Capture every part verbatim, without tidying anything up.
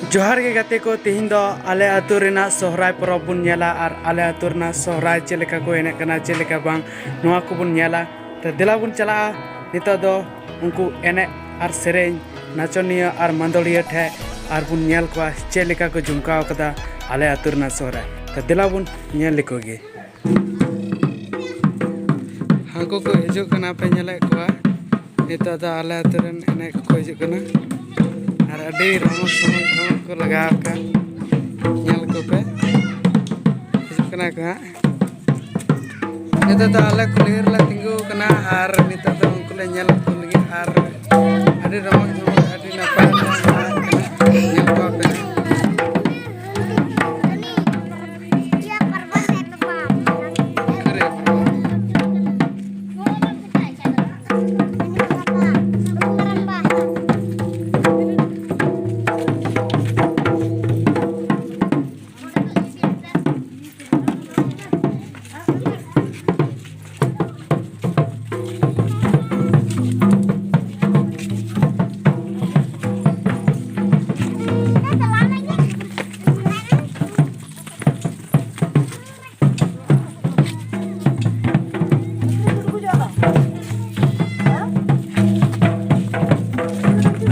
ᱡᱚᱦᱟᱨ ᱜᱮ ᱜᱟᱛᱮ ᱠᱚ, ᱛᱮᱦᱮᱧ ᱫᱚ ᱟᱞᱮ ᱟᱹᱛᱩ ᱨᱮᱱᱟᱜ ᱥᱚᱦᱨᱟᱭ ᱯᱚᱨᱚᱵᱽ ᱵᱚᱱ ᱧᱮᱞᱟ ᱟᱨ ᱟᱞᱮ ᱟᱹᱛᱩ ᱨᱮᱱᱟᱜ ᱥᱚᱦᱨᱟᱭ ᱪᱮᱫ ᱞᱮᱠᱟ ᱠᱚ ᱮᱱᱮᱡ ᱠᱟᱱᱟ, ᱪᱮᱫ ᱞᱮᱠᱟ ᱵᱟᱝ, ᱱᱚᱣᱟ ᱠᱚᱵᱚᱱ ᱧᱮᱞᱟ᱾ ᱛᱚ ᱫᱮᱞᱟ ᱵᱚᱱ ᱪᱟᱞᱟᱜᱼᱟ ᱱᱤᱛᱚᱜ ᱫᱚ ᱩᱱᱠᱩ ᱮᱱᱮᱡ ᱟᱨ ᱥᱮᱨᱮᱧ, ᱱᱟᱪᱚᱱᱤᱭᱟᱹ ᱟᱨ ᱢᱟᱱᱫᱚᱲᱤᱭᱟᱹ ᱴᱷᱮᱡ ᱟᱨ ᱵᱚᱱ ᱧᱮᱞ ᱠᱚᱣᱟ ᱪᱮᱫ ᱞᱮᱠᱟ ᱠᱚ ᱡᱚᱢᱠᱟᱣ ᱠᱟᱫᱟ ᱟᱞᱮ ᱟᱹᱛᱩ ᱨᱮᱱᱟᱜ ᱥᱚᱦᱨᱟᱭ᱾ ᱛᱚ ᱫᱮᱞᱟ ᱵᱚᱱ ᱧᱮᱞ ᱞᱮᱠᱚ ᱜᱮ᱾ ᱦᱟᱹᱱᱠᱩ ᱠᱚ ᱦᱤᱡᱩᱜ ᱠᱟᱱᱟ ᱯᱮ, ᱧᱮᱞᱮᱫ ᱠᱚᱣᱟ᱾ ᱱᱤᱛᱚᱜ ᱫᱚ ᱟᱞᱮ ᱟᱹᱛᱩ ᱨᱮᱱ ᱮᱱᱮᱡ ᱠᱚᱠᱚ ᱦᱤᱡᱩᱜ ᱠᱟᱱᱟ ᱟᱨ ᱟᱹᱰᱤ ᱨᱚᱢᱚᱡᱽ ᱥᱚᱢᱚᱡᱽ ᱫᱷᱚᱢᱚᱡᱽ ᱠᱚ ᱞᱟᱜᱟᱣ ᱟᱠᱟᱫ᱾ ᱧᱮᱞ ᱠᱚᱯᱮ, ᱦᱤᱡᱩᱜ ᱠᱟᱱᱟ ᱠᱚ ᱦᱟᱸᱜ᱾ ᱱᱤᱛᱚᱜ ᱫᱚ ᱟᱞᱮ ᱠᱩᱞᱦᱤ ᱨᱮᱞᱮ ᱛᱤᱸᱜᱩ ᱟᱠᱟᱱᱟ ᱟᱨ ᱱᱤᱛᱚᱜ ᱫᱚ ᱩᱱᱠᱩ ᱞᱮ ᱧᱮᱞ ᱠᱚ ᱞᱟᱹᱜᱤᱫ ᱟᱨ ᱟᱹᱰᱤ ᱨᱚᱢᱚᱡᱽ ᱡᱚᱢᱚᱡᱽ, ᱟᱹᱰᱤ ᱱᱟᱯᱟᱭ ᱞᱮ ᱧᱮᱞ ᱠᱚᱣᱟ ᱯᱮ᱾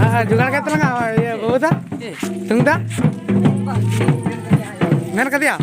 ᱦᱮᱸ, ᱡᱚᱜᱟᱲ ᱠᱟᱜ ᱛᱟᱞᱟᱝᱟ, ᱤᱭᱟᱹ, ᱵᱟᱹᱵᱩ ᱫᱟ? ᱛᱩᱢᱫᱟᱜ? ᱢᱮᱱ ᱠᱟᱫᱮᱭᱟ?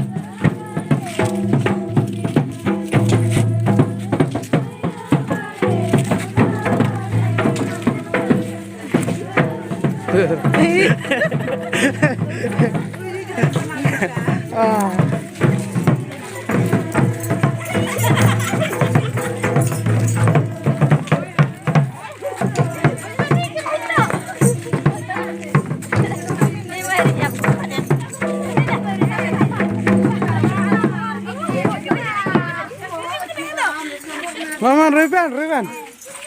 ᱢᱟᱢᱟ, ᱨᱩᱭ ᱵᱮᱱ, ᱨᱩᱭ ᱵᱮᱱ᱾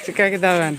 ᱪᱤᱠᱟᱹ ᱠᱮᱫᱟ ᱵᱮᱱ?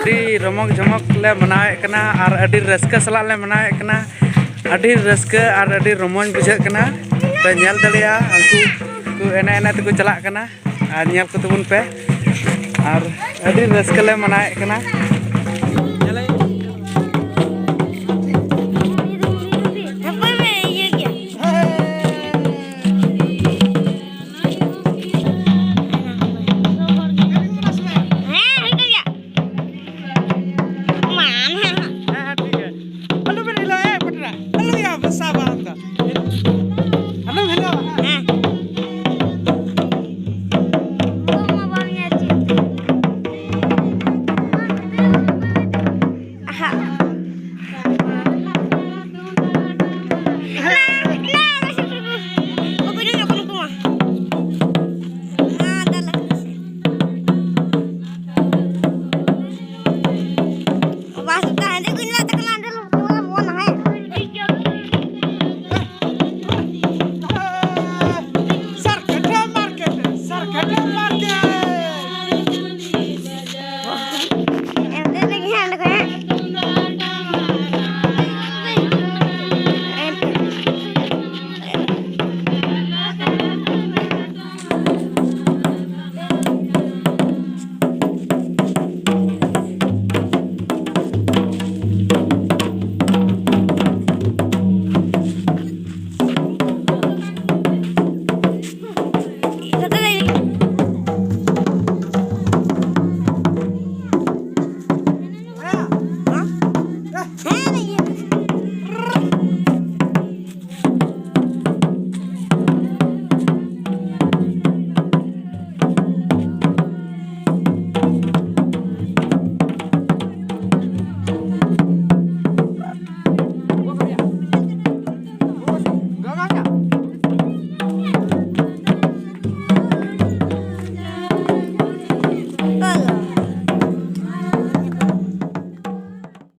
ᱟᱹᱰᱤ ᱨᱚᱢᱚᱠ ᱡᱷᱚᱢᱚᱠ ᱞᱮ ᱢᱟᱱᱟᱣᱮᱫ ᱠᱟᱱᱟ ᱟᱨ ᱟᱹᱰᱤ ᱨᱟᱹᱥᱠᱟᱹ ᱥᱟᱞᱟᱜ ᱞᱮ ᱢᱟᱱᱟᱣᱮᱫ ᱠᱟᱱᱟ᱾ ᱟᱹᱰᱤ ᱨᱟᱹᱥᱠᱟᱹ ᱟᱨ ᱟᱹᱰᱤ ᱨᱚᱢᱚᱡᱽ ᱵᱩᱡᱷᱟᱹᱜ ᱠᱟᱱᱟ᱾ ᱯᱮ ᱧᱮᱞ ᱫᱟᱲᱮᱭᱟᱜᱼᱟ, ᱩᱱᱠᱩ ᱠᱚ ᱮᱱᱮᱡ ᱮᱱᱮᱡ ᱛᱮᱠᱚ ᱪᱟᱞᱟᱜ ᱠᱟᱱᱟ᱾ ᱟᱨ ᱧᱮᱞ ᱠᱚ ᱛᱟᱵᱚᱱ ᱯᱮ᱾ ᱟᱨ ᱟᱹᱰᱤ ᱨᱟᱹᱥᱠᱟᱹ ᱞᱮ ᱢᱟᱱᱟᱣᱮᱫ ᱠᱟᱱᱟ᱾